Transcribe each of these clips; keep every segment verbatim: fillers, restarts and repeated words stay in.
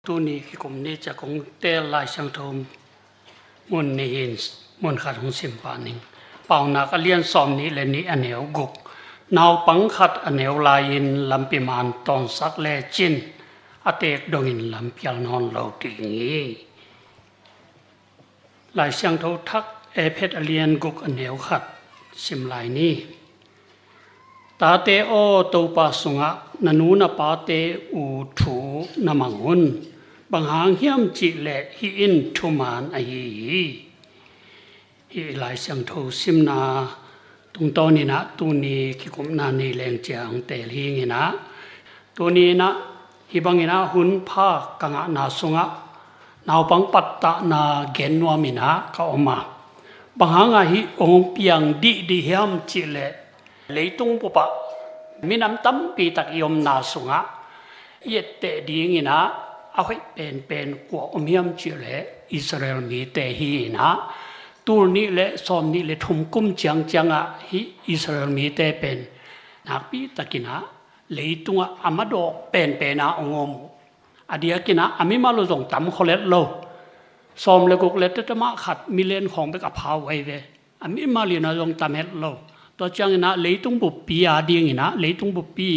Tuni kikum ni ciang kong teel Lai Siangtho mun nih in mun khat hong sim pah ning. Paunak a lian sawm nih le nih a neu guk. Naupang khat a neu lai-in lampi man tawnsak lecin a teek dongin lampial nawn lo ding hi. Lai Siangtho thak Efesa a lian guk a neu khat sim lai ni. Tate aw, Topa sungah na nu na pate uh thu na mang un. Bang hang hiam cih leh hih in thuman ahi hi. Hih Lai Siangtho simna tungtawn in ah tuni kikumna ni leng ciang teel hi ing in ah, tuni in ah hih bangin ah hun pha ka ngahna sungah naupang pattahna gen nuam in ah ka om a. Bang hang a hih hong piang dihdih hiam cih leh, leitung bup ah minam tampi tak i omna sungah i etteh ding in ah a hoih penpen kua om hiam cih leh Israel mite hi in ah, tul nih le sawm nih le thum kum ciangciang ah hih Israel mite pen nakpi takin ah leitungah a madawk penpen ah hong om uh. A diakin ah a mimal uh zong tam khol het lo. Sawm le guk le tete mah khat million khawng bek a pha uh ahi ve. A mimal in ah zong tam het lo. Tua ciangin ah leitung buppi a dingin ah leitung buppi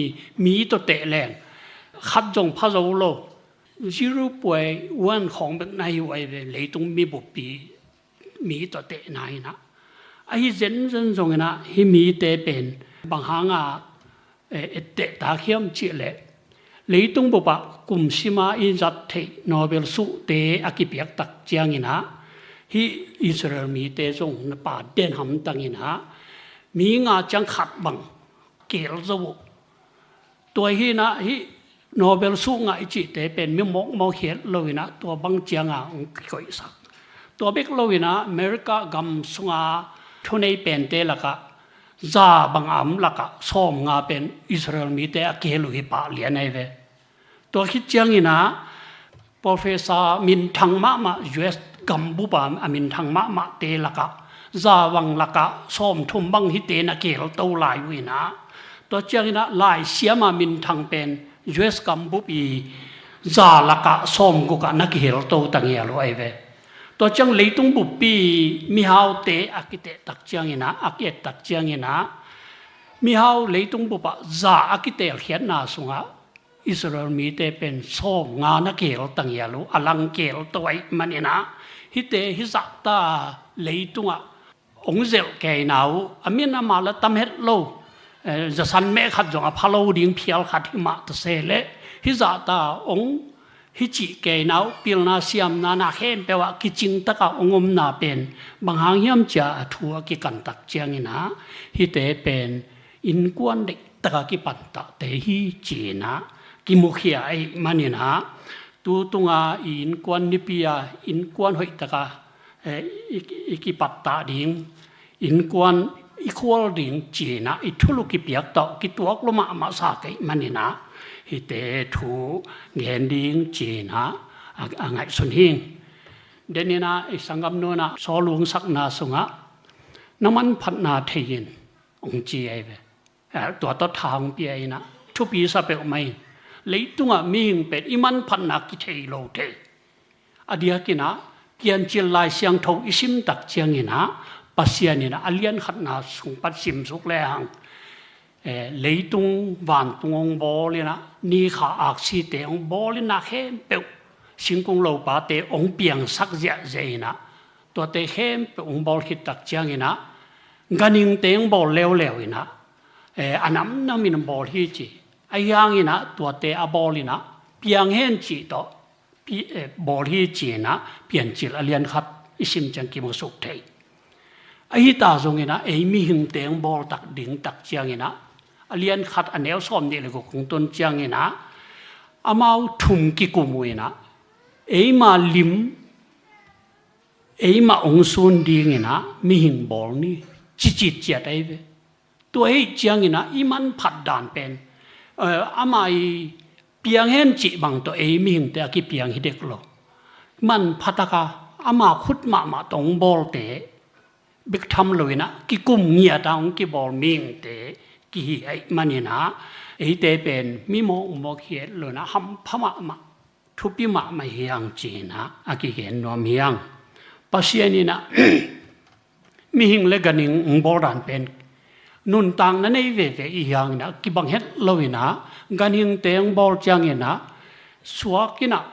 mi tawh teh leng khat zong pha zo lo. Zero point one khawng bek na hi uh ahi ve, leitung mi buppi mi tawh tehna in ah. Ahi zenzen zongin ah hih mite pen bang hang a, eh, etteh tak hiam cih leh, leitung bup ah kum sima i zat theih Nobel suhte a kipiak tak ciangin ah hih Israel mite zong na pa den hamtang in ah mi nga ciang khat bang keel zo uh. Tua hi in ah hih Nobel suh ngah i cihte pen mi mawkmawk hi het lo in ah tua bang ciang a hong kikoihsak. Tua bek lo in ah America gam sunga thunei pente lakah za bang a om lakah sawm nga pen Israel mite a keel uh hi pah lian ahi ve. Tua khit ciangin ah professor minthang mahmah, U S gambup a a minthang mahmahte lakah za bang lakah sawm thum bang hite na keel to lai uh in ah, tua ciangin ah laisiam a minthang pen U S gambup i za lakah sawm guk ah na kihel to ta ngial uh ahi ve. Tua ciang leitung buppi mihaute a kiteh tak ciangin ah, a ki-et tak ciangin ah, mihau leitung bup ah za a kiteelkhiatna sungah Israel mite pen sawm nga na keel ta ngial uh, a lang keel to ahih manin ah, hihte hih zahta leitungah hong zelh keina uh, a min a mah la tam het lo, eh, zasan meh khat zong a pha lo ding phial khat hi mah ta se leh, hih zahta hong hih cih keina uh, pilna siamna na khempeuh ah kicing taka hong omna pen bang hang hiam cia a thu a kikan tak ciangin ah, hihte pen innkuan deih taka kipantahte hi ci-in ah kimukhia ahih manin ah, tu tunga i innkuan nipi a innkuan hoih taka, eh, i, i kipattah ding, innkuan i khual ding ci-in ah i thulu kipiak tawh kituak lua mahmah sa kei manin ah, hihte thu gen ding ci-in ah a, a ngaihsun hi ing. Den in ah i sanggamnu in ah sawlung sakna sungah na manphatna thei in hong ci ahi ve. Eh, tua tawh tha hong pia in ah thupi sa peuhmah in, leitungah mihing pen i manphatna kithei lo thei. A diakin ah Piancil Lai Siangtho i sim tak ciangin ah, Pasian in ah a lian khatna sung pan simsuk lehang, eh, leitung vantung hong bawl in ah, ni kha aksite hong bawl in ah, khempeuh singkung lopate hong piangsak ziahziah in ah, tuate khempeuh hong bawl khit tak ciangin ah, ganhingte hong bawl leuleu in ah, eh, a namnam in bawl hi ci. Ahi hangin ah tuate a bawl in ah piang hen cih tawh pi-, eh, bawl hi ci-in ah Piancil a lian khat i sim ciang kimusuk thei. Ahi ta zongin ah ei mihingte hong bawl tak ding tak ciangin ah, a lian khat a neu sawm nih le guk hong tun ciangin ah, amau thum kikum uh in ah, eima lim, eima hong sun dingin ah mihing bawl ni, ci citciat ahi ve. Tua ahih ciangin ah i manphat dan pen, eh, ama i piang hen cih bang tawh ei mihingte a kipiang hi dek lo. Manpha taka ama khut mahmah tawh hong bawlte bek tham lo in ah, kikum ngiat a hong kibawl mihingte kihi ahih manin ah, eite pen mi mawkmawk hi het lo in ah, hampha mahmah thupi mahmah hi hang ci-in ah a kigen nuam hi hang. Pasian in ah mihing le ganhing hong bawl dan pen nuntakna nei veve i hi hangin ah kibang het lo-in ah ganhingte hong bawl ciangin ah suak in ah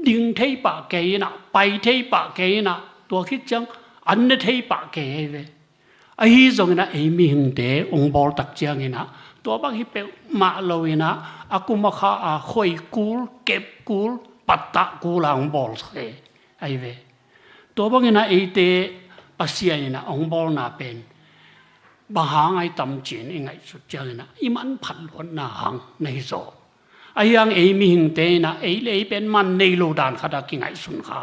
ding thei pah kei in ah pai thei pah kei in ah tua khit ciang an ne thei pah kei ahi ve. Ahi zongin ah ei mihingte hong bawl tak ciangin ah tua bang hi peuhmah lo-in ah a kum a kha a khoi kul, kep kul, pattah kul a hong bawl sak e ahi ve. Tua bangin ah eite Pasian in ah hong bawlna pen bang hang ahi tam ci-in i ngaihsut ciangin ah i manphat luatna hang na hi zaw. Ahi hang ei mihingte in ah ei le ei pen man nei lo dan khat a kingaihsun kha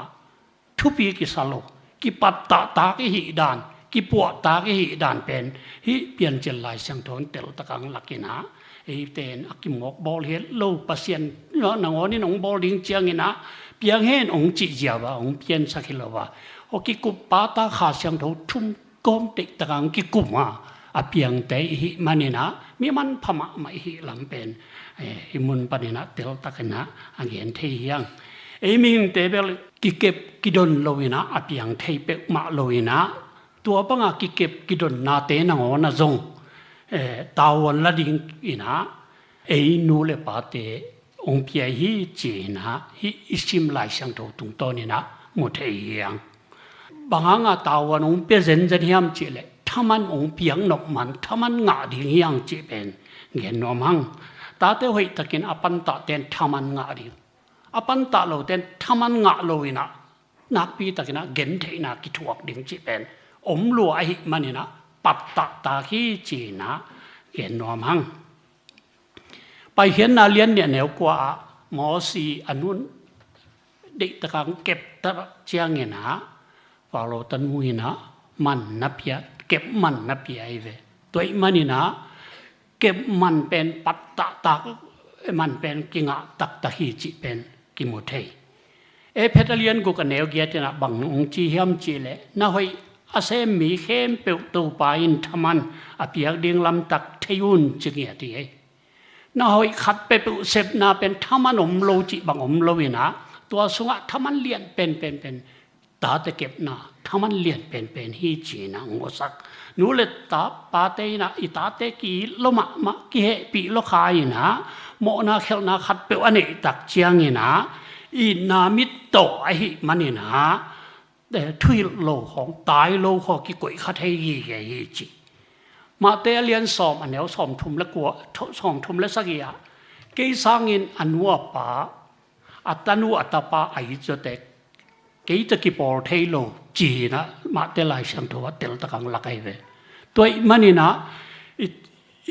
thupi kisa lo, kipattahtak i hih dan, kipuahtak i hih dan pen hih Piancil Lai Siangtho in teltak a hong lak in ah eite in a kimawk bawl hi het lo. Pasian nangawn in hong bawl ding ciangin ah piang hen hong cih ziau a hong piansak hi lo a, hong kikup pata Kha Siangtho thum kawm teitaka hong kikum a a piangte i hih manin ah mi manpha mahmah i hih lam pen eh, hih mun panin ah teltakin ah a gen thei hi hang. Ei mihingte bel kikep kidon lo-in ah a piang thei peuhmah lo-in ah tua banga kikep kidonnate nangawn ah zong eh, tavuan la dingin ah ei nu le pate hong pia hi ci-in ah hih i sim Lai Siangtho tungtawnin ah mu thei hi hang. Bang hanga tavuan hong pia zenzen hiam cih leh thaman hong piak nop man thaman ngah ding hi hang cih pen gen nuam hang. Tate hoihtakin a pantahte in thaman ngah ding, a pantah lote in thaman ngah lo-in ah nakpitakin ah gentheihna kithuak ding cih pen om lua ahih manin ah pattahtak hi ci-in ah gen nuam hang. Paikhiatna lian nih a neu kua ah Mosi a nu in deihtaka hong kepta ciangin ah Faro tanu in ah man na pia, kep man na pia ahi ve. Tua ahih manin ah kep man pen pattahtak man pen kingah taktak hi cih pen kimu thei. Efesa lian guk a neu giat in ah bang hong ci hiam cih leh na hoih a sem mi khempeuh Topa in thaman a piak ding lamtak thei un ci ngiat hi. Na hoih khat peuhpeuh sepna pen thaman om lo cih bang om lo-in ah tua sungah thaman lian penpen pen tate kepna thaman lian penpen hi ci-in ah hong musak. Nu le ta pate in ah i tate ki-it lua mahmah, kihehpih lua kha in ah mawhna khelhna khatpeuh a neihtak ciangin ah itna mit tawh ahih manin ah eh, thuhilh lo khawng, tai lo khawng kikoih kha thei gige hi ci. Matthai a lian sawm a neu sawmthum le kua, sawmthum le sagih ah kei sangin a nu a pa, a tanu a tapa a it zawte kei tawh kipawl thei lo ci-in ah Matthai Lai Siangtho ah teltak a hong lak ahi ve. Tua ahih manin ah i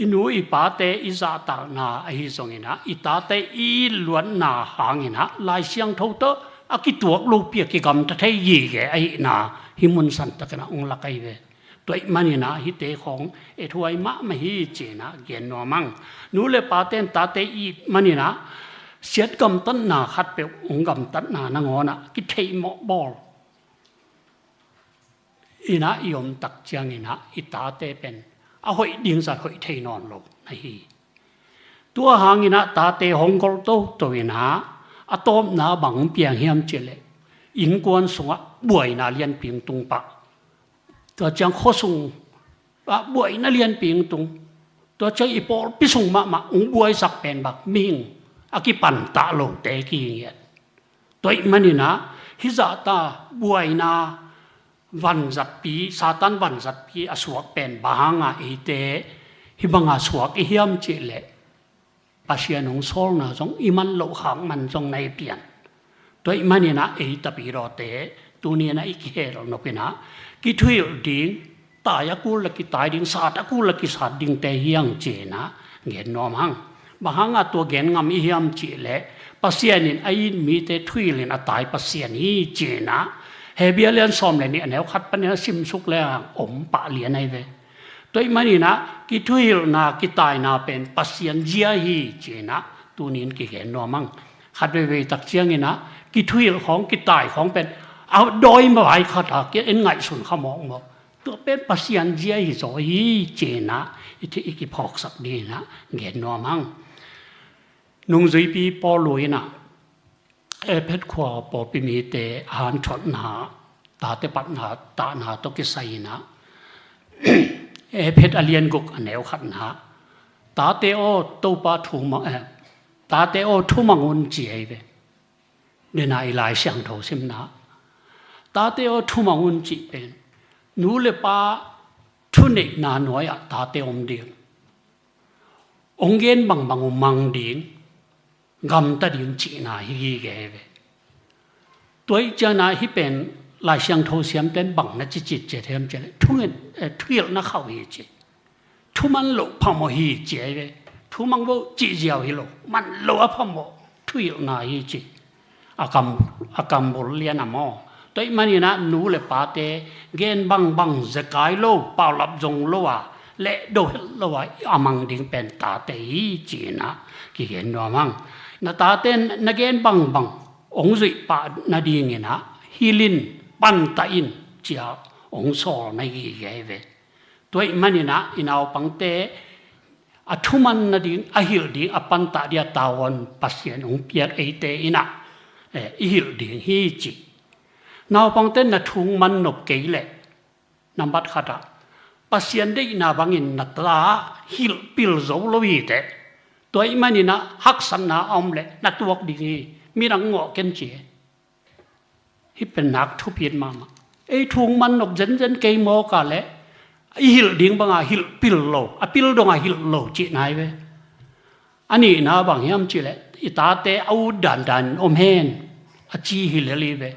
i nu i pate i zahtakna ahi zongin ah i tate i it luatna hangin ah Lai Siangtho tawh a kituak lopi a kigamta thei gige ahihna hih mun santakin ah hong lak ahi ve. Tua ahih manin ah hihte khawng ethuai mahmah hi ci-in ah gen nuam hang. Nu le pate in tate i it manin ah siat gamtatna khatpeuh hong gamtatna nangawn ah kitheihmawh bawl in ah i om tak ciangin ah i tate pen a hoih ding zat hoih thei nawn lo na hi. Tua hangin ah tate hong gol toto in ah a tawpna bang piang hiam cih leh innkuan sungah buaina lianpi hong tung pah. Tua ciang khua sungah buaina lianpi hong tung. Tua ciang i pawlpi sung mahmah hong buaisak pen bang mihing a kipantah lote ki ngiat. Tua ahih manin ah hih zahta buaina vanzatpi, Satan vanzatpi a suak pen bang hanga eite hih banga suak i hiam cih leh Pasian hong sawlna zong i man loh khak man zong na hi pian. Tua ahih manin ah ei tapidawte tuni in ah i kihel nop in ah kithuhilh ding, tai a kul le kitai ding, sat a kul le kisat dingte hi hang ci-in ah gen nuam hang. Bang hanga tua gen ngam i hiam cih leh Pasian in a it mite thuhilh in a tai Pasian hi ci-in ah Hebru lian sawm le nih a neu khat panin a simsuk le hang om pah lian ahi ve. Tua ahih manin ah kithuhilhna kitaina pen Pasian zia hi ci-in ah tuni in kigen nuam hang. Khat veivei tak ciangin ah kithuhilh khawng kitai khawng pen a dawi mavai khat a ki-en ngaihsun kha mawkmawk. Tua pen Pasian zia hi zaw hi ci-in ah i thei i kiphawksak dingin ah gen nuam hang. Nungzuipi Paulu in ah Ephet khua pawlpi mite a hanthotna, tate patna, tahna tawh kisai in ah, Ephet a lian guk a neu khatna, "Tate aw, Topa thu mang, eh, tate aw, thu mang un," ci ahi ve. Dena i Lai Siangtho simna, "Tate aw, thu mang un," cih pen nu le pa thuneihna nuai-ah tate om ding, ong gen bangbang uh mang ding, gamta ding cihna hi gige ve. Tua ih ciangin ah hih pen Lai Siangtho siamten bang na cicit ciat hiam cih leh, thu ngen, eh, thuhilhna khauh hi ci. Thu man loh phamawh hi ci ahi ve. Thu mang vo cih ziau hi lo, man loh a phamawh thuhilhna hi ci. A kam, a kam bul lian a maw. Tua ih manin ah nu le pate gen bangbang zekai lo, paulap zong lo a, lehdo het lo a, a mang ding pen tate hi ci-in ah kigen nuam hang. Na tate na gen bangbang ong zuih pah nadingin ah hilh in, pantah in, ci-a ong sawlna hi gige ahi ve. Tua ih manin ah i naupangte a thuman nading, a hilh ding, a pantah ding a tavuan Pasian ong piak eite in ah, eh, i hilh ding hi ci. Naupangte na thu ong man nop kei leh, nambat khat ah, Pasian deihna bangin na ta hilh pil zo lo hi teh. Tua ih manin ah haksatna a om leh na tuak ding hi, midang ngawh ken ci. Hih pen nak thupi mahmah. Ei thu ong man nop zenzen kei mawk a leh, i hilh ding banga hilh pil lo, a pil donga hilh lo cihna hi ve. A nihna bang hiam cih leh, i tate a ut dandan om hen, a ci hi lel hi ve.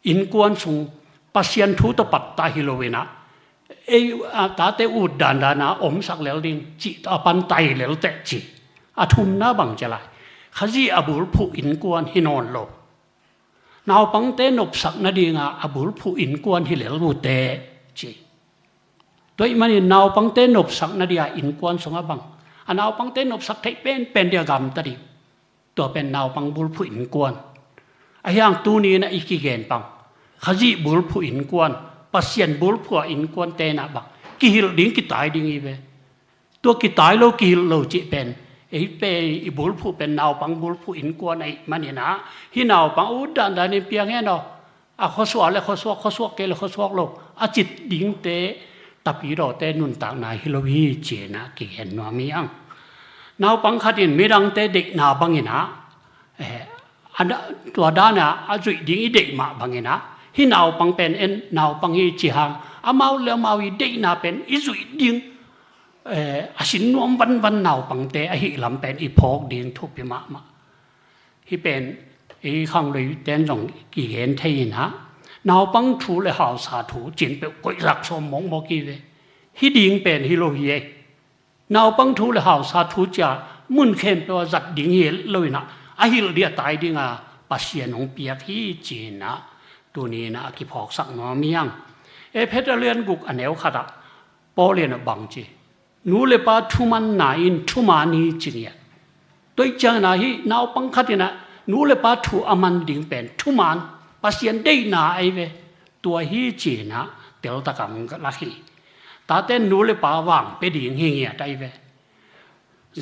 Innkuan sung Pasian thu tawh pattah hi lo in ah, ei, a tate ut dandan a omsak lel ding cih tawh a pantah hi lel teh ci. A thumna bang ci lai, Khazih a bulphuh innkuan hi nawn lo. Naupangte nopsak nadinga a bulphuh innkuan hi lel uh teh ci. Tua ih manin naupangte nopsak nadia innkuan sungah bang, a naupangte nopsak theih penpen dia gamta ding, tua pen naupang bulphuh innkuan. Ahi hang tuni in ah i kigen pang, Khazih bulphuh innkuan, Pasian bulphuh a innkuante in ah bang, kihilh ding, kitai ding hi ve. Tua kitai lo, kihilh lo cih pen, ei pen i bulphuh pen naupang bulphuh innkuan ahih manin ah, hih naupang ut dandanin piang hen aw, a khuasuak leh khuasuak, khuasuak kei leh khuasuak lo, a cih dingte, tapidawte nuntakna hi lo hi ci-in ah kigen nuam hi hang. Naupang khat in midangte deihna bangin ah, eh, a da-, tua dan a, a zuih ding i deih mah bangin ah, hih naupang pen en naupang hi ci hang, amau le amau i deihna pen i zuih ding, eh, a sin nuam vanvan naupangte ahih lam pen i phawk ding thupi mahmah. Hih pen i khangluite in zong kigen thei in ah, naupang thu le hausa thu ci-in peuh koih zak sawm mawkmawk hi ve. Hih ding pen hi lo hi ei. Naupang thu le hausa thu ci-a mun khempeuh ah zat ding hi lo in ah, a hilh ding, a tai dinga Pasian ong piak hi ci-in ah tuni in ah a kiphawksak nuam hi hang. Ephet a lian guk a neu khat ah Paul in ah bang ci, nu le pa thumanna in thuman hi ci ngiat. Tua ih ciangin ah hih naupang khat in ah nu le pa thu a man ding pen thuman, Pasian deihna ahi ve. Tua hi ci-in ah teltak a ong lak hi. Tate nu le pa vang pia ding hi ngiat ahi ve.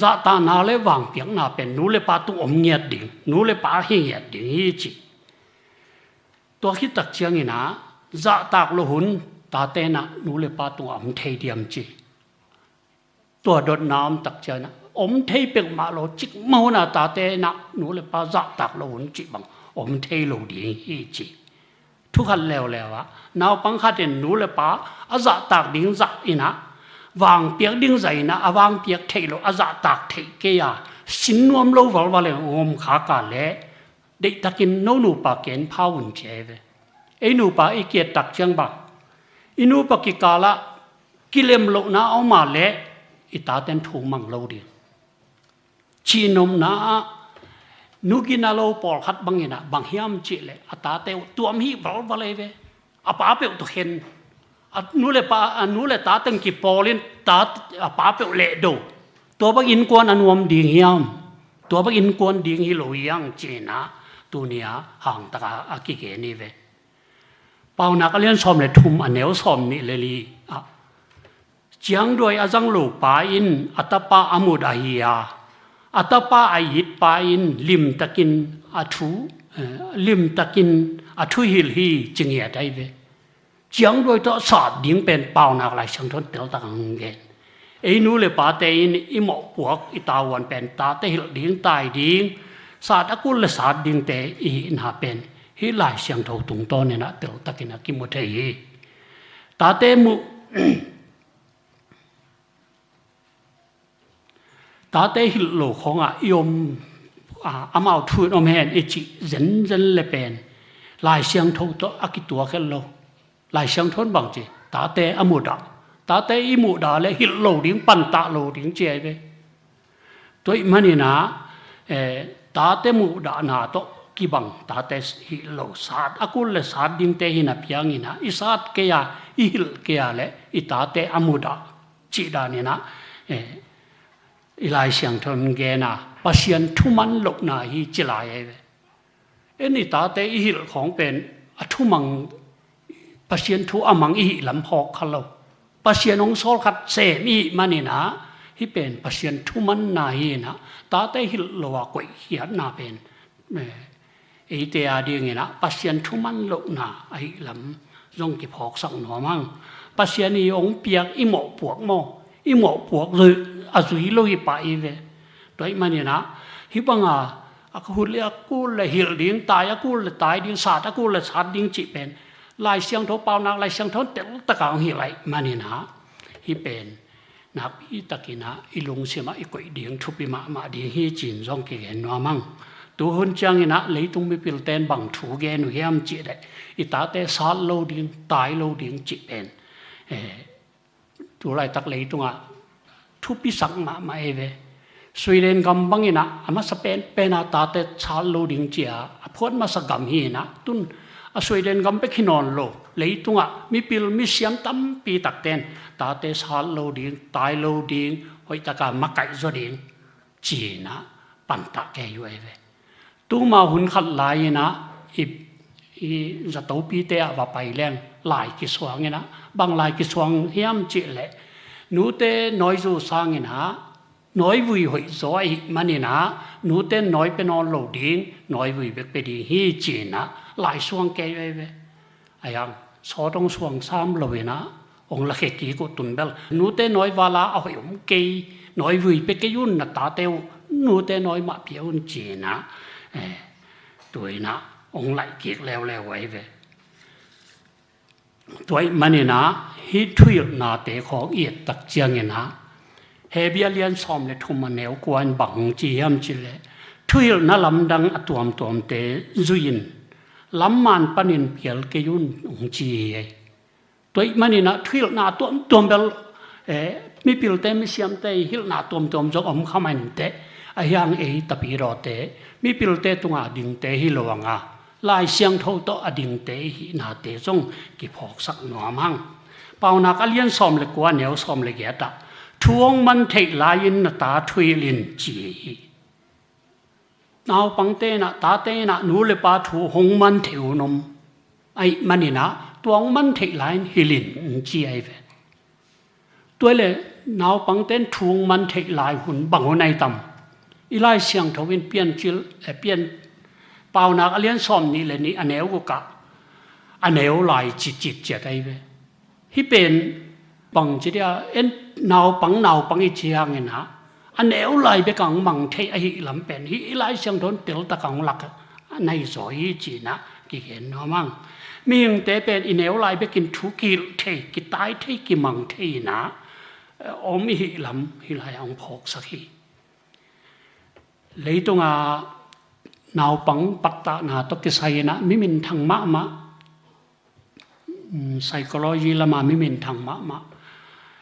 Zahtakna le vangpiakna pen nu le pa tung om ngiat ding, nu le pa hi ngiat ding hi ci. Tua khit tak ciangin ah zahtak loh hun tate in ah nu le pa tung a om thei diam ci. Tua dotna om tak ciangin ah om thei peuhmah lo, cikmah hun a tate in ah nu le pa zahtak loh hun cih bang om thei lo ding hi ci. Thu khat leuleu ah, naupang khat in nu le pa a zahtak ding zah in ah, vangpiak ding zah in ah, a vangpiak theih loh, a zahtak theih kei a, sin nuam lo valval in om khak a leh, deihtakin no nupa ken pha un ci ahi ve. Ei nupa i ki-et tak ciang bang, i nupa kikal ah kilem lohna a om a leh, i taten thu mang lo ding. Cihnopna ah, nu gina lo pawlkhat bangin ah, bang hiam cih leh, a tate uh tuam hih valval ahi ve. A pa peuh tawh khen. A nu le pa, a nu le ta teng kipawl in, ta, a pa peuh lehdo. Tua bang innkuan a nuam ding hiam? Tua bang innkuan ding hi lo hi hang ci-in ah, tuni a hangtak a, a kigen hi ve. Paunak a lian sawm le thum a neu sawm nih le li ah, ciangduai a zang lo pa in a tapa a mut ahi a, A tapa a itpa in limtakin a thu, eh, limtakin a thu hilh hi ci ngiat ahi ve. Ciangduai tawh sat ding pen Paunak Lai Siangtho in teltak hong gen. Ei nu le pate in i mawhpuak i tavuan pen tate hilh ding, tai ding, sat a kul le sat dingte i hihna pen hih Lai Siangtho tungtawn in ah teltakin a kimu thei hi. Tate mu Tate hilh lo khawngah i om, a, amau thu in om hen i cih zenzen le pen Lai Siangtho tawh a kituak het lo. Lai Siangtho in bang ci? Tate a muhdah. Tate i muhdah le hilh lo ding, pantah lo ding ci ahi ve. Tua ahih manin ah, eh, tate muhdahna tawh kibang, tate hilh lo, sat a kul le sat dingte hi na piangin ah, i sat kei a, i hilh kei a le i tate a muhdah cih danin ah, eh, i Lai Siangtho in gen a, Pasian thu man lohna hi ci lai ahi ve. En i tate i hilh khawng pen a thu mang, Pasian thu a mang i hih lam phawk kha lo. Pasian hong sawl khat sem i hih manin ah, hih pen Pasian thu manna hi in ah, tate hilh lo a koihkhiatna pen, eh, eite a dingin ah Pasian thu man lohna ahih lam zong kiphawksak nuam hang. Pasian i hong piak i mawhpuak maw, i mawhpuak zui, a zui lo hi pah i ve. Tua ahih manin ah, hih banga a ka hut le a kul le hilh ding, tai a kul le tai ding, sat a kul le sat ding cih pen Lai Siangtho, Paunak Lai Siangtho in teltak a hong hilh ahih manin ah, hih pen nakpi takin ah i lungsim ah i koih ding thupi mahmah ding hi ci-in zong kigen nuam hang. Tuhun ciangin ah leitung mipilte in bang thu gen uh hiam cih leh, i tate sat lo ding, tai lo ding cih pen, eh, tu laitak leitungah thupisak mahmah ahi ve. Sweden gam bangin ah a masa penpen a tate sat lo ding ci a a phuat masa gam hi in ah, tun a Sweden gam bek hi nawn lo, leitungah mipil misiam tampi takte in tate sat lo ding, tai lo ding, hoihtaka makaih zaw ding ci-in ah pantah kei uh ahi ve. Tuma hun khat lai-in ah i, i zatopite ah va pai leng lai kisuang in ah, bang lai kisuang hiam cih leh, nute nawizu sangin ah nawivui hoih zaw ahih manin ah, nute in nawi pia nawn lo ding, nawivui bek pia ding hi ci-in ah lai suang kei uh ahi ve. Ahi hang sawt hong suang sam lo in ah hong lakhia kik uh, tun bel nute nawi vala a hoih om kei, nawivui pia kei un, na tate uh nute nawi mah pia un ci-in ah, eh, tu in ah hong laih kik leuleu uh ahi ve. Tua ahih manin ah hih thuhilhnate khawng i et tak ciangin ah, Hebru a lian sawm le thum a neu kua in bang hong ci hiam cih leh, thuhilhna lamdang a tuamtuamte zui in, lam man panin pial kei un, hong ci hi. Tua ahih manin ah thuhilhna a tuamtuam bel, eh, mipilte misiamte i hilhna tuamtuam zong om kha mah inteh, ahi hang ei tapidawte mipilte tunga dingte hi lo hang a, Lai Siangtho tawh a dingte i hihnate zong kiphawksak nuam hang. Paunak a lian sawm le kua, neu sawm le giat ah, thu hong man theih lai-in na ta thuhilh in ci hi. Naupangte in ah, tate in ah nu le pa thu hong man theih hun om ahih manin ah, tua hong man theih lai-in hilh in, ci ahi ve. Tua hi leh naupangte in thu hong man theih lai hun bang hun ahi tam? I Lai Siangtho in Piancil, eh, Pian, Paunak a lian sawm nih le nih a neu guk ah a neu lai citcit ciat ahi ve. Hih pen bang ci dia, en naupang, naupang i ci hangin ah, a neu lai bek a hong mang theih ahih lam pen hih i Lai Siangtho in teltak a hong lak a nai zaw hi ci-in ah kigen nuam hang. Mihingte pen i neu lai bekin thu kihilh thei, kitai thei, kimang thei in ah, eh, om i hih lam hih lai a hong phawksak hi. Leitungah naupang pattahna tawh kisai in ah mi minthang mahmah, mm, psychology lama mi minthang mahmah,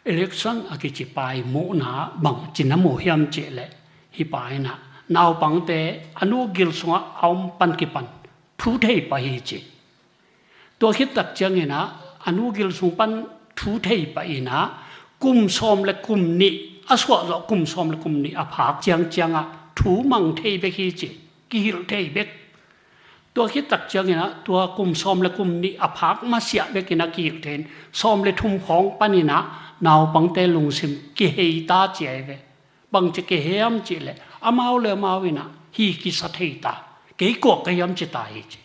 Erikson a kici pa i muhna bang ci na mu hiam cih leh, hih pa in ah naupangte a nu gil sungah a om pan kipan thu thei pah hi ci. Tua khit tak ciangin ah a nu gil sung pan thu thei pah in ah, kum sawm le kum nih a suah zawh, kum sawm le kum nih a phak ciangciang ah thu mang thei bek hi ci, kihilh thei bek. Tua khit tak ciangin ah tua kum sawm le kum nih a phak masiah bekin a kihilh thei in, sawm le thum khawng panin ah naupangte lungsim kihei ta ci ahi ve. Bang ci kei hiam cih leh amau le amau in ah hi kisa thei ta, kei kua ka hiam ci ta hi ci.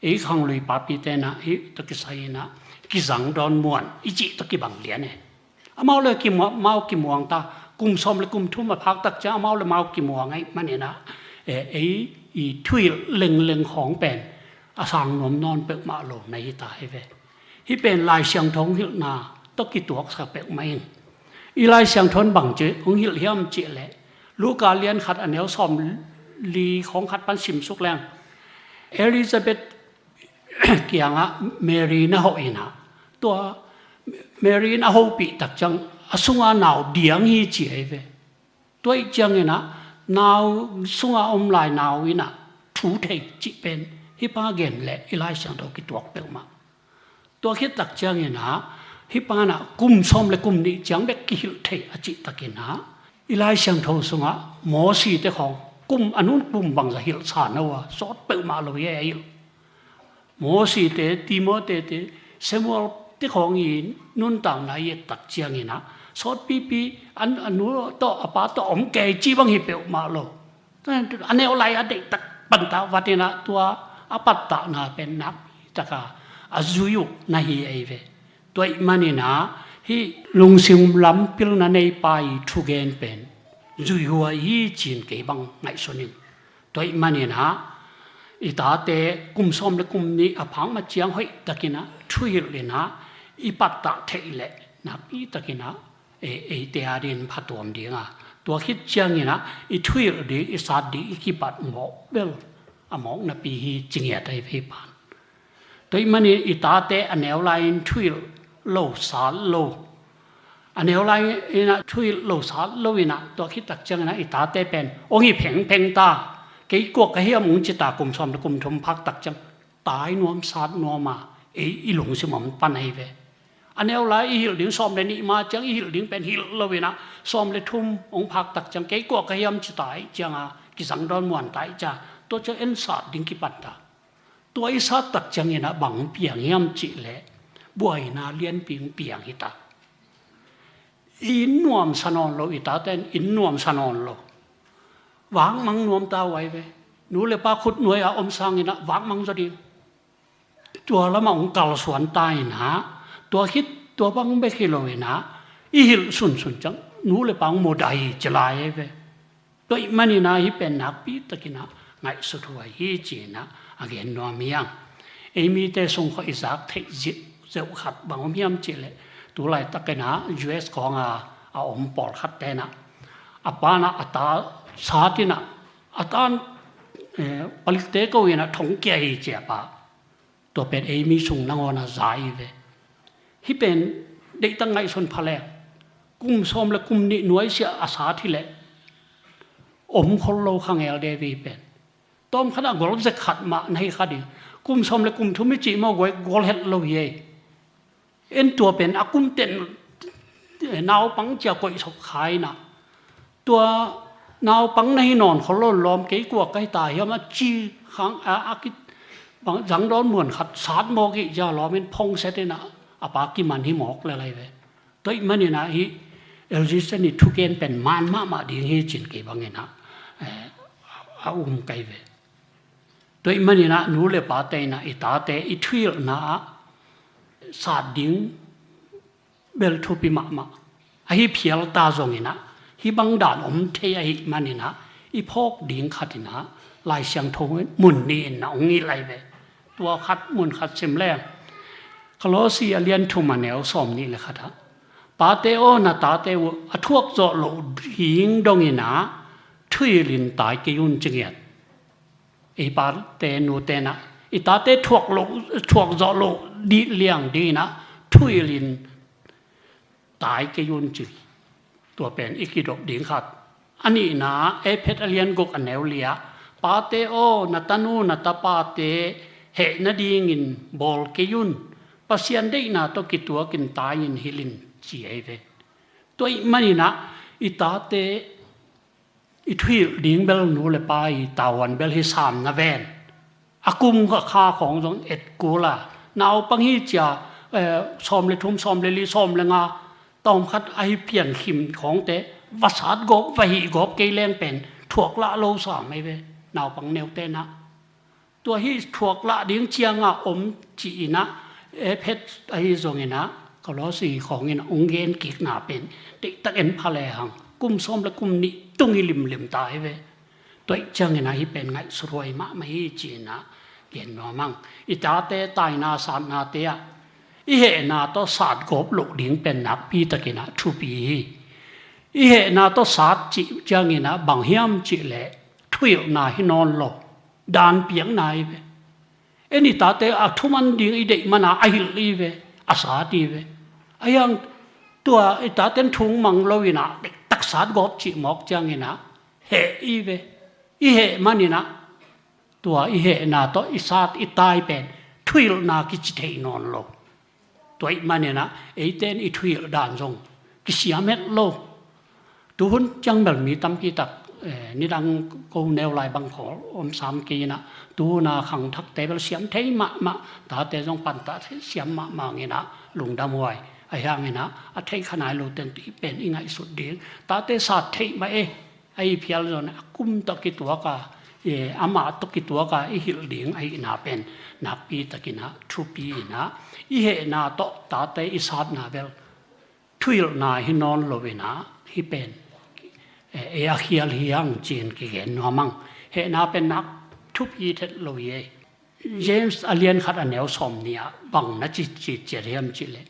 Ei khanglui papite in ah hih tawh kisai in ah kizang dawn muan i cih tawh kibang lian e. Amau le kimua-, amau kimuang ta, kum sawm le kum thum a phak tak ciang amau le amau kimuang ahih manin ah, eh, ei i thuhilh lengleng khawng pen a sang nuam nawn peuhmah lo na hi ta hi ve. Hih pen Lai Siangtho hong hilhna tawh kituaksak peuhmah ing. I Lai Siangtho in bang ci hong hilh hiam cih leh, Luka lian khat a neu sawm li khawng khat pan simsuk leng, Elizabeth kiangah Mary na hawh in ah, tua Mary in a hopih tak ciang a sunga nau diang hi ci ahi ve. Tua ih ciangin ah nau sunga om lai nau in ah thu thei cih pen hih pa gen leh i Lai Siangtho kituak peuhmah. Tua khit tak ciangin ah hih pa in ah kum sawm le kum nih ciang bek kihilh thei a cih takin ah i Lai Siangtho sungah Mosite khawng kum a nun kum bangzah hilh sa no a, sawt peuhmah lo hi a hilh. Mosite, Timote te, Samuel te khawng i nuntakna i et tak ciangin ah sawtpipi an a nu tawh a pa tawh om kei ci bang hi peuhmah lo. A neu lai a deihtak panta vatin ah tua a pattahna pen nakpi taka a zui uh na hi ahi ve. Tua ih manin ah hih lungsim lam pilna neipa i thugen pen zuihhuai hi ci-in kei bang ngaihsun ing. Tua ih manin ah i tate kum sawm le kum nih a phak ma ciang hoih takin ah thuhilh in ah i pattah theih leh nakpi takin ah e-, eite a dingin phatuam ding a, tua khit ciangin ah i thuhilh ding, i sat ding, i kipat mawk bel a mawk napi hi ci ngiat ahi ve pan. Tua ih manin i tate a neu lai-in thuhilh lo sat lo, a neu lai-in ah thuhilh lo sat lo in ah tua khit tak ciangin ah i tate pen hong hi phengpheng ta, kei kua ka hiam hong ci ta, kum sawm le kum thum phak tak ciang tai nuam sat nuam a, ei i lungsim om pan ahi ve. A neu lai i hilh ding sawm le nih ma ciang i hilh ding pen hilh lo in ah sawm le thum hong phak tak ciang kei kua ka hiam ci ta ih ciang a kizang dawn muan ta ih ciang tua ciang en sat ding kipan ta. Tua i sat tak ciangin ah bang piang hiam cih leh buaina lianpi hong piang hi ta. I inn nuamsa nawn lo, i tate in inn nuamsa nawn lo. Vakmang nuam ta uh ahi ve. Nu le pa khutnuai a om sangin ah vakmang zaw ding. Tua lamah hong kalsuan ta in ah tua khit tua bang bek hi lo in ah i hilh sunsun ciang nu le pa hong mawk dai hi ci lai ahi ve. Tua ih manin ah hih pen nakpi takin ah ngaihsut huai hi ci-in ah a gen nuam hi hang. Ei mite sung khawng i zak theih zeuh khat bang om hiam cih leh, tu laitakin ah U S khawng a a om pawlkhatte in ah a pa in ah a ta sat in ah a ta in, eh, palikte ko in ah thong kia hi ci a pa. Tua pen ei mi sung nangawn a za hi ve. Hih pen deihtak ngaihsun pha leng, kum sawm le kum nih nuaisiah a sat hi leh om khol lo kha ngel de ve hih pen. Tawmkhat ah gol zek khat mah na hi kha ding. Kum sawm le kum thum i cih maw, gol het lo hi ei. En tua pen a kum ten naupang ci a koihsok kha in ah tua naupang na hi nawn khol lo in lawm, kei kua ka hi ta hiam a ci khang a, a ki bang zang dawn muan khat sat mawk ih ci a lawm in phongset in ah a pa kiman hi mawk lel ahi ve. Tua ih manin ah hih Elizabeth i thugen pen man mahmah ding hi ci-in kei bangin ah, eh, a um ka hi ve. Tua ih manin ah nu le pate in ah i tate i thuhilhna ah sat ding bel thupi mahmah. Ahi phial ta zongin ah hih bang dan om thei ahih manin ah i phawk ding khat in ah Lai Siangtho mun nih in ah hong hilh ahi ve. Tua khat mun khat sim leng, Kolosi a lian thum a neu sawm nih le khat ah, pate aw, na tate uh a thuak zawh loh ding dongin ah thuhilh in tai kei un ci ngiat. Ei pate nute in ah i tate thuak loh, thuak zawh loh dih liang dingin ah thuhilh in tai kei un ci. Tua pen i kidop ding khat. A nihna, Efesa a lian guk a neu li ah, pate aw, na tanu na tapate heh nadingin bawl kei un. Pasian deihna tawh kituakin tai-in hilh in ci ahi ve. Tua ih manin ah i tate i thuhilh ding bel nu le pa i tavuan bel hi sam na ven. A kum a kha khawng zong et kul a, naupang hi ci a, eh, sawm le thum, sawm le li, sawm le nga, tawmkhat ahi piankhim khawngte va sat gawp, va hih gawp kei leng pen thuak lah lo sam ei ve, naupang neute nah. Tua hih thuak lah ding ciangah om ci-in ah, Efesa ahi zongin ah, Kolose khawngin ah hong gen kikna pen deihtak en pha lehang kum sawm le kum nih tung hi limlim ta ei ve. Tua ahih ciangin ah hih pen ngaihsut huai mahmah hi ci-in ah gen nuam ing. I tate taina satnate ah i hehna tawh sat gawp loh ding pen nakpi takin ah thupi hi. I hehna tawh sat cih ciangin ah bang hiam cih leh thuhilhna hi nawn lo, daan piakna hi ve. En i tate a thuman ding i deih mana a hilh hi ve, a sat hi ve. Ahi hang tua i taten thu mang lo-in ah deihtak sat gawp cih mawk ciangin ah heh hi ve. I heh manin ah tua i hehna tawh i sat i tai pen thuhilhna kici thei nawn lo. Tua ahih manin ah eite in i thuhilh dan zong kisiam het lo. Tuhun ciang bel mi tampi tak, eh, nidang ko neu lai bang khawl om sam kei in ah, tuhun a khangthakte bel siam thei mahmah, tate zong pantah siam mahmah in ah lungdam huai. Ahi hangin ah a theih kha nai lote in tua pen i ngaihsut ding. Tate sat theih mah e, a i phial zong a kum tawh kituak a, eh, amah tawh kituak a i hilh ding ahihna pen nakpi takin ah thupi in ah, i hehna tawh tate i satna bel thuhilhna hi nawn lo-in ah hih pen, eh, ei a khial hi hang ci-in kigen nuam ing. Hehna pen nak thupi thet lo hi ei. James a lian khat a neu sawm nih ah bang na ci, ci ciat hiam cih leh,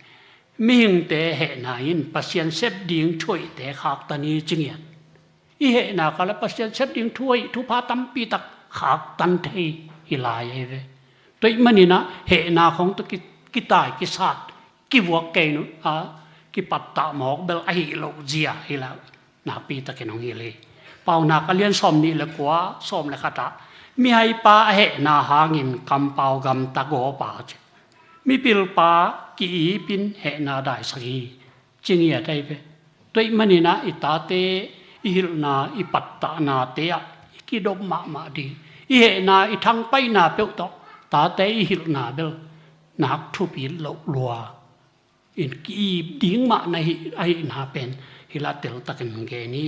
mihingte hehna in Pasian sep ding thu hoihte khaktan hi ci ngiat. I hehna kal ah Pasian sep ding thu hoih thupha tampi tak khaktan thei hi lai ei ve. Tua ahih manin ah hehna khawng tawh ki, kitai kisat kivuak kei nu a, kipattah mawk bel ahi loh zia hi la, nakpi takin hong hilh hi. Paunak a lian sawm nih le kua, sawm le khat ah, mihaipa a hehna hangin kampau gamta gawp a ci, mipilpa ki-ip in hehna daisak hi ci ngiat ei ve. Tua ahih manin ah i tate i hilhna, i pattahnate ah i kidop mahmah ding. I hehna, i thangpaihna peuh tawh tate i hilhna bel nak thupi loh lua in ki-ip ding mah na hih, ahihna pen hih la teltakin gen hi.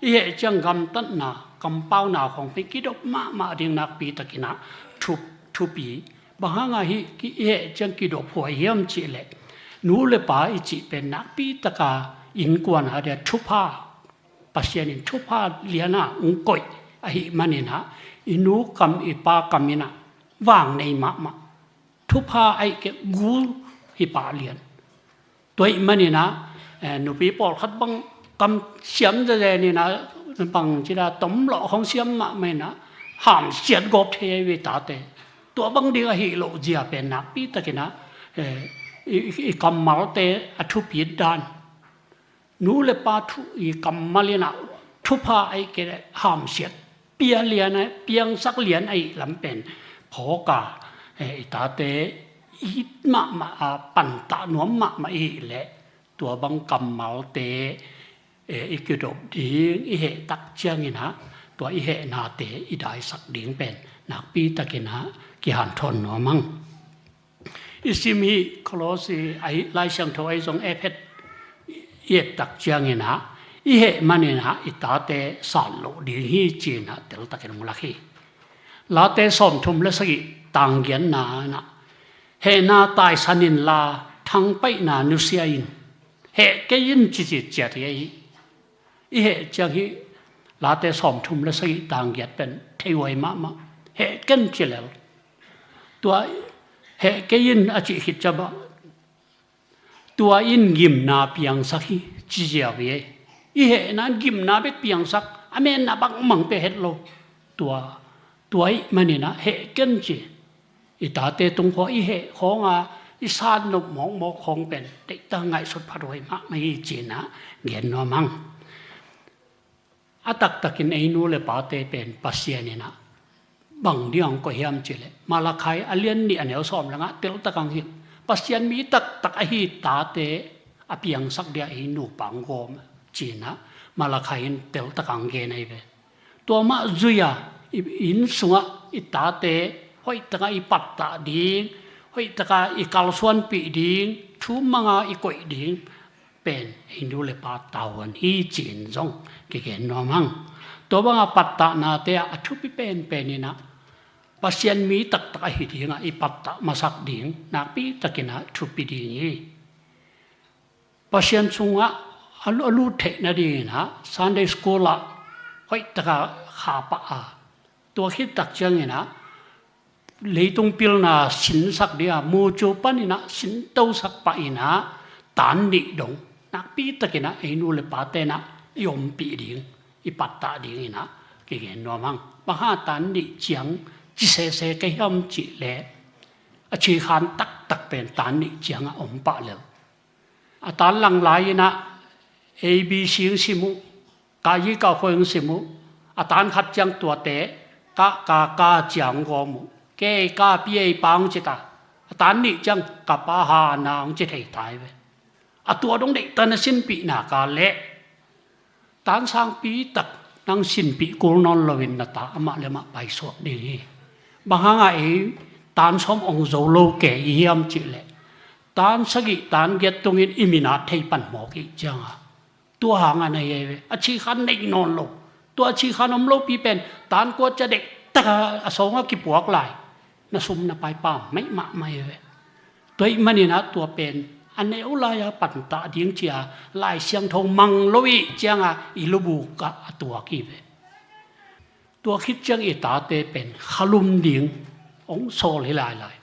I heh ciang gamtatna, kampauna khawng pen kidop mahmah ding, nakpi takin ah thup, thupi. Bang hangah hih ki, i heh ciang kidop huai hiam cih leh, nu le pa i cih pen nakpi taka innkuan a dia thupha, Pasian in thupha lian a hong koih ahih manin ah, i nu kam, i pa kam in ah vang nei mahmah. Thupha ahih kei leh gul hi pah lian. Tua ahih manin ah, eh, nupi pawlkhat bang kam siam zezen in ah, bang ci a, tomlawh khawng siam mahmah in ah, hamsiat gawp thei ei ve tate. Tua bang ding ahi loh zia pen nakpi takin ah, eh, i, i, i kammalte a thupit dan. Nu le pa thu, i kammal in ah thupha ahih kei leh hamsiat pia lian a, piangsak lian ahih lam pen phawk a, eh, i tate it mahmah a, pantah nuam mahmah i hih leh, tua bang kammalte, eh, i kidop ding, i heh tak ciangin ah tua i hehnate i daisak ding pen nakpi takin ah kihanthawn nuam ing. I sim hih Kolose ahi, Lai Siangtho ahi zong Efesa i et tak ciangin ah, i heh manin ah i tate sat loh ding hi ci-in ah teltakin hong lak hi. Late sawmthum le sagih tang giatna in ah, hehna taisan inla, thangpaihna nusia in, heh kei in ci, ci ciat hi ei. I heh ciang hih Late sawmthum le sagih tang giat pen thei huai mahmah. Heh ken ci lel. Tua heh kei in a cih khit ciang ah, tua in gimna piangsak hi ci ziau hi ei. I hehna in gimna bek piangsak, a menna bangmah pia het lo. Tua, tua ahih manin ah heh ken ci. I tate tung khawng i heh khawng a, i sat nop mawkmawk khawng pen deihtak ngaihsut phat huai mahmah hi ci-in ah gen nuam ing. A taktakin ei nu le pate pen Pasian in ah bang ding hong koih hiam cih leh, Malakai a lian nih a neu sawm le nga ah teltak hong hilh. Pasian mi taktak ahi tate a piangsak dia ei nupa hong gawm ci-in ah Malakai in teltak hong gen ei ve. Tua mah zui-a, i, i inn sungah i tate hoih takah i pattah ding, hoih takah i kalsuanpih ding, thu mang a i koih ding, pen ei nu le pa tavuan hi ci-in zong kigen nuam hang. Tua banga pattahnate ah a thupi penpen in ah Pasian mi taktak ahi dingah i pattah masak ding nakpi takin ah thupi ding hi. Pasian sungah a lu- a lut theih nadingin ah Sunday school ah hoih taka kha pah a, tua khit tak ciangin ah leitung pilna sinsak ding a, mucu panin ah sintosak pah in ah tan nih dong nakpi takin ah ei nu le pate in ah i ompih ding, i pattah dingin ah kigen nuam hang. Bang hang tan nih ciang ci sese ka hiam cih leh a cikhan taktak pen tan nih ciangah om pah lel. A tan lang lai-in ah A B C hong sim uh, ka yi ka khoi hong sim uh, a tan khat ciang tuate ka ka ka ciang hong gawm uh, kei ka pi ei pa hong ci ta, a tan nih ciang ka pa ha na hong ci thei tai ve. A tua dong deihta na sinpih nak leh tan sangpi tak nang sinpih kul nawn loin na ta amah le amah paisuak ding hi. Bang hanga ei tan sawm ong zo lo kei i hiam cih leh tan sagih tan giat tungin i minat thei pan mawk ih cianga tua hanga na hi ei ve. A cikhan neih nawn lo, tua a cikhan om lopi pen tan kua cia deihtaka a sawnga kipuak lai na sum na pai pam maih mahmah hi ve. Tua ih manin ah tua pen a neu lai-a pantah ding cia Lai Siangtho mang lo ih cianga i lubuk ah a tuak hi ve. Tua khit ciang i tate pen khalum ding hong sawl hi lailai.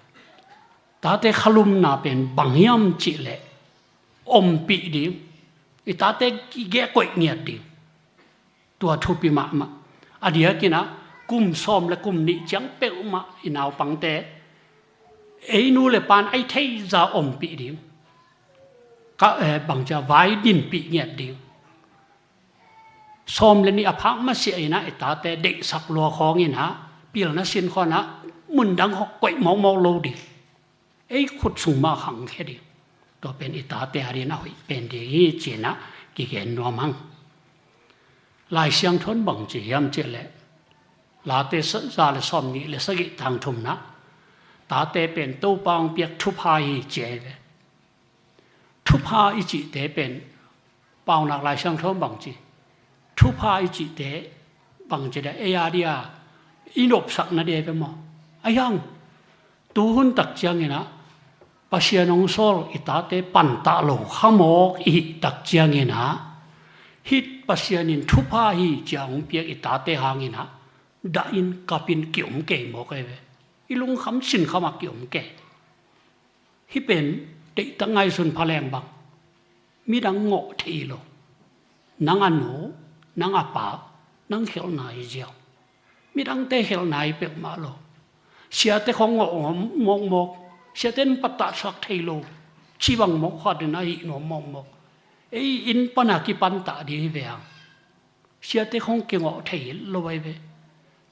Tate khalumna pen bang hiam cih leh ompih ding, i tate i geh koih ngiat ding. Tua thupi mahmah. A diakin ah kum sawm le kum nih ciang peuhmah i naupangte ei nu le pan ei thei za ompih ding. Ka, eh, bangcia vai dinpih ngiat ding. Sawm le nih a phak masiah in ah i tate deihsak lua khawngin ah pilna sin khawn ah mundang khawng koih mawkmawk lo ding. Ei khut sung mah khangkhia ding. Tua pen i tate adingin a hoih pen ding hi ci-in ah kigen nuam hang. Lai Siangtho in bang ci hiam cih leh Late sa- za le sawm nih le sagih tang thumna tate pen Topa hong piak thupha hi ci ei ve. Thupha i cihte pen Paunak Lai Siangtho bang ci, thupha i cihte bang ci dia ei a dia i nopsak na dia ve maw? A hiang tuhun tak ciangin ah Pasian hong sawl i tate pantah lo khamawk i hih tak ciangin ah hih Pasian in thupha hi cia hong piak i tate hangin ah dahin kapin kiom kei mawk ei ve. I lungkham sinkham ah kiom kei. Hih pen deihtak ngaihsun pha leng bang midang ngawh thei lo. Nang a nu, nang a pa, nang khelhna hi ziau. Midangte khelhna hi peuhmah lo. Siate khawng ngawh mawkmawk. Siate in patahsak thei lo. Cibang mawk khatin a hih nuam mawkmawk. Ei inn pana kipantah ding hi ve hang. Siate khawng kingawh thei lo ahi ve.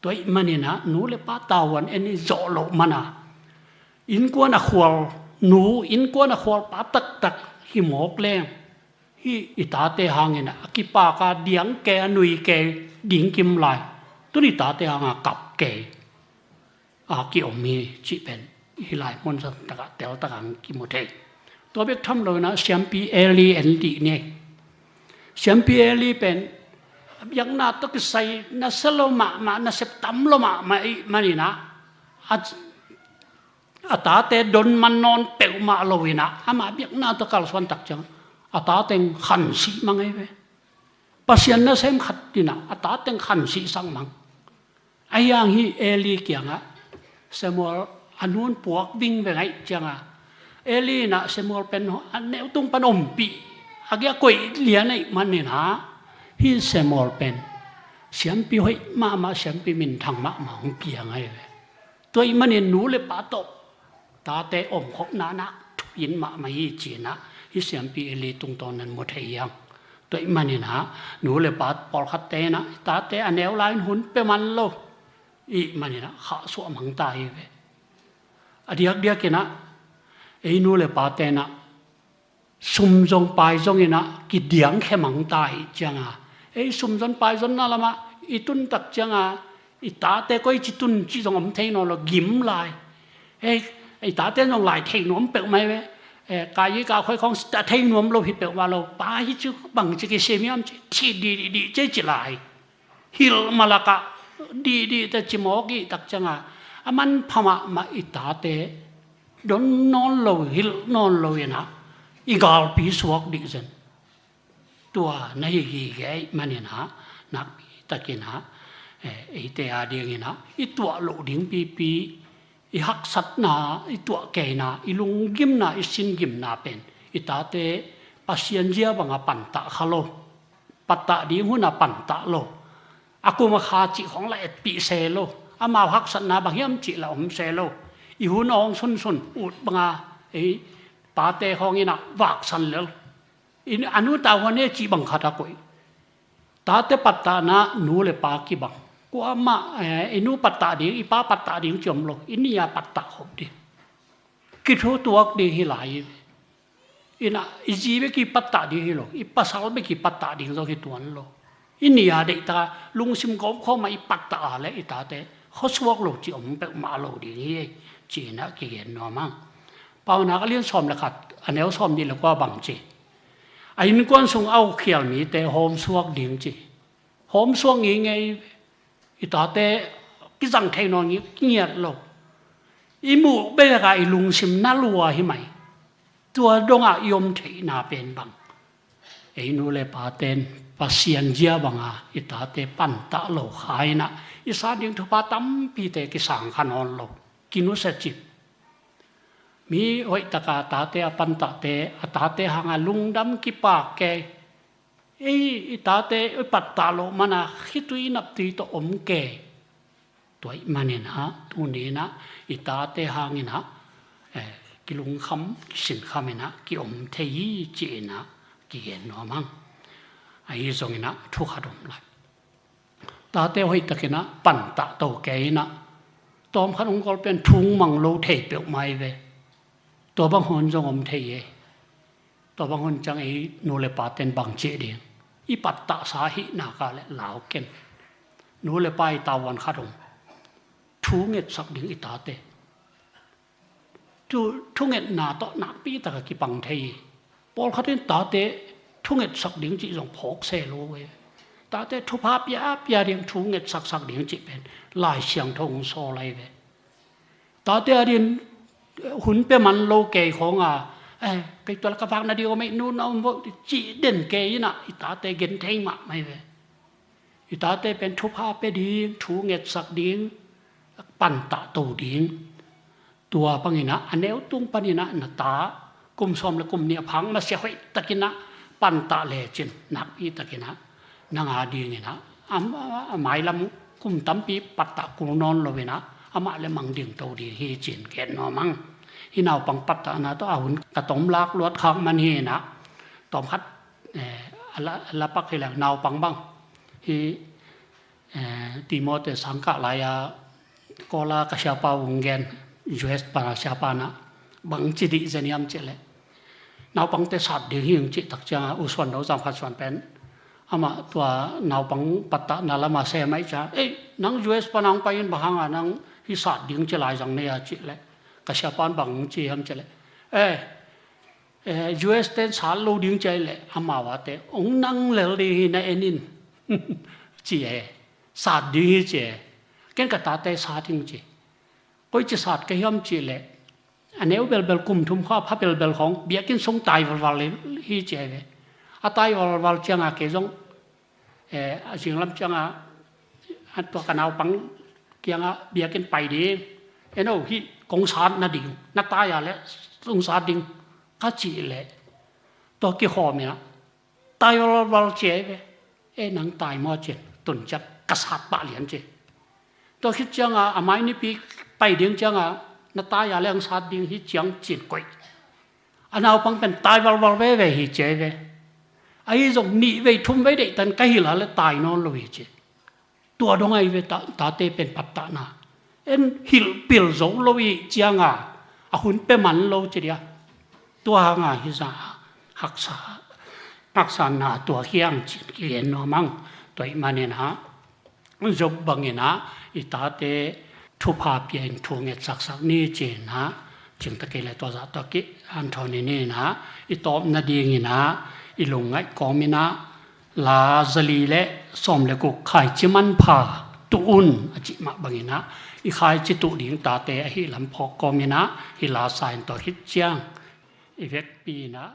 Tua ih manin ah nu le pa tavuan en i zawh loh mana innkuan a khual nu, innkuan a khual pa taktak hi mawk leng hih i tate hangin ah a kipak a diang kei a nui kei ding kim lai. Tun i tate hanga kap kei a kiom hi cih pen hih lai mun zong takah teltak hang kimu thei. Tua bek tham loin ah Siampi Eli en dih ni. Siampi Eli pen a biakna tawh kisai nasia lo mahmah, nasep tam lo mahmah ih manin ah a, a tate don man nawn peuhmah loin ah amah biakna tawh kalsuan tak ciang a tate in khansih mang ahi ve. Pasian nasem khat in ah a tate in khansihsak mang. Ahi hang hih Eli kiangah Samuel a nu in puak vingveng ahih cianga Eli in ah Samuel pen a neutung pan ompih a gei a koih lian ahih manin ah hih Samuel pen siampi hoih mahmah, siampi minthang mahmah hong piang ahi ve. Tua ih manin nu le pa tawh tate omkhopna na thupi in mahmah hi ci-in ah hih Siampi Eli tungtawn nan mu thei hi hang. Tua ih manin ah nu le pa pawlkhatte in ah tate a neu lai-in hun pia man lo ih manin ah khahsuah mang ta hi ve. A diakdiakin ah ei nu le pate in ah sum zong pai zongin ah kidiangkhia mang ta hi cianga ei sum zon pai zonna lamah i tun tak cianga i tate koici tun cih zong om thei nawn lo, gim lai. Ei, i tate zong lai thei nuam peuhmah hi ve. eh, kai i kah khoi khawng a thei nuam lo hi peuhmah lo. Pa hi cu bangci kisia hiam ci, thih dihdih ci lai. Hilh malakah dihdih ta ci mawk i tak ciangah a manpha mahmah i tate don nawn lo, hilh nawn lo inah i galpi suak dih zen. Tua na hi gige ahih maninah nakpi takinah, eh, eite a dinginah i tuah loh ding pipi, i haksatna, i tuah keina, i lunggimna, i singgimna pen i tate Pasian zia banga pantah kha lo. Pattah ding huna pantah lo. A kum a kha cih khawng la etpih se lo. Amau haksatna bang hiam cih la om se lo. I hun awng sunsun ut banga ei pate khawng inah vaksan lel. I, a nu ta huan e cih bang khat a koih. Tate pattahna nu le pa kibang. Kuamah, eh, i nu pattah ding, i pa pattah ding ci om lo. I ni a pattah khop ding. Kithutuak ding hi lai hi ve. Inah i zi bek i pattah ding hi lo. I pasal bek i pattah ding zong hi tuan lo. I ni a deihta lungsim gawmkhawm a i pattah a le i tate khuasuak lo ci om peuhmah lo ding hi ei. Ci inah kigen nuam ang. Paunak a lian sawm le khat, a neu sawm nih le kua bang ci. A innkuan sung a uk khial mite hawmsuak ding ci. Hawmsuak ngeingei i tate kizang thei nawn ngiat lo. I muh bek a i lungsim na lua hi mai. Tua dongah i om theihna pen bang. Ei nu le paten Pasian zia banga i tate pantah lo kha inah i sa ding thupha tampite kisang kha nawn lo. Kinusia cip. Mi hoihtaka tate a pantahte, a tate hanga lungdam kipak kei. Ei, i tate i pattah loh mana khitui naptui tawh om kei. Tua ih maninah tuninah i tate hanginah, eh, kilungkham, kisinkhaminah kiom thei hi ci-inah kigen nuam ang. Ahi zonginah thu khat om lai. Tate hoihtakinah pantah to kei inah tawmkhat hong kol pen thung mang lo thei peuhmah hi ve. Tua bang hun zong om thei e. Tua bang hun ciang ei nu le paten bang cih ding, i pattahsa hih naka le lau ken. Nu le pa i tavuan khat om. Thu ngetsak ding i tate. Thu, thungetna tawh nakpi taka kipang thei hi. Pawlkhat in tate thungetsak ding cih zong phawk se lo ve. Tate thupha piapia ding, thungetsaksak ding cih pen Lai Siangtho hong sawl ahi ve. Tate a din hun pia man lo kei khawnga, eh, kei tua la ka vakna ding om ei, nu na om vo cih den kei inah i tate gen thei mahmah hi ve. I tate pen thupha pia ding, thungetsak ding, pantah to ding. Tua panginah a neu tung paninah na ta kum sawm le kum nih a phak masiah hoihtakinah pantah lecin nakpi takinah nang a dinginah a, a, a mailam kum tampi pattah kul nawn loinah amah le mang ding to ding hi cin ken nuam ang. Hih naupang pattahna tawh a hun ka tom lak luat khak man hinah tawmkhat, eh, a la, a la pak hileng naupang bang hih, eh, Timothy sangkah lai-a Kawla ka siapa ung gen, U S pana siapa na bang ci dih zeniam cih leh naupangte sat ding hi ung cih tak cianga U Suan Do Zam Khat Suan pen amah tua naupang pattahna lama sem aih cianga, ei, nang U S pana hong pai in bang hanga nang hi sat ding ci lai zang nei a cih leh ka siapa in bang ci hiam cih leh, eh, eh, U S ten sat lo ding ci a hi leh amau ate hong nang lel ding hi na en in ci e, sat ding hi ci e. Ken ka tate sat ding ci. Koici sat ka hiam cih leh a neu belbel kum thum kha pha belbel khawng biakinn sung tai valval hi ci a hi ve. A tai valval cianga kei zong, eh, a zinglam cianga a tua ka naupang kianga biakinn pai ding. Eno hih kong sat nading, na tai a leh kong sat ding ka cih leh tua kikhawm inah tai valval ci a hi ve. E nang tai maw cin, tun ciang ka sat pah lian ci. Tua khit cianga a mai nipi pai ding cianga na tai a leh hong sat ding hi ciang cin koih. A naupang pen tai valval veve hi ci a hi ve. Ahi zong nih vei thum vei deihtan ka hilh a leh tai nawn lo hi ci. Tua dong ahi ve ta, tate pen pattahna. En hilhpil zo lo ih cianga a hun pia man lo ci dia. Tua hanga hi za haksa, haksa na tua hiang cin kigen nuam ang. Tua ih maninah Job banginah i tate thupha pia in thu ngetsaksak ni cinah Cingta kei le tua zah tua kih hanthawn in ah, i tawp nadingin ah, i lungngaih kawmin ah, la zali le sawm le guk khaici manpha tuh un a cih mah bangin ah, i khaici tuh ding tate ahi lam phawk kawmin ah, hih la sa in tua khit ciang i vekpi in ah,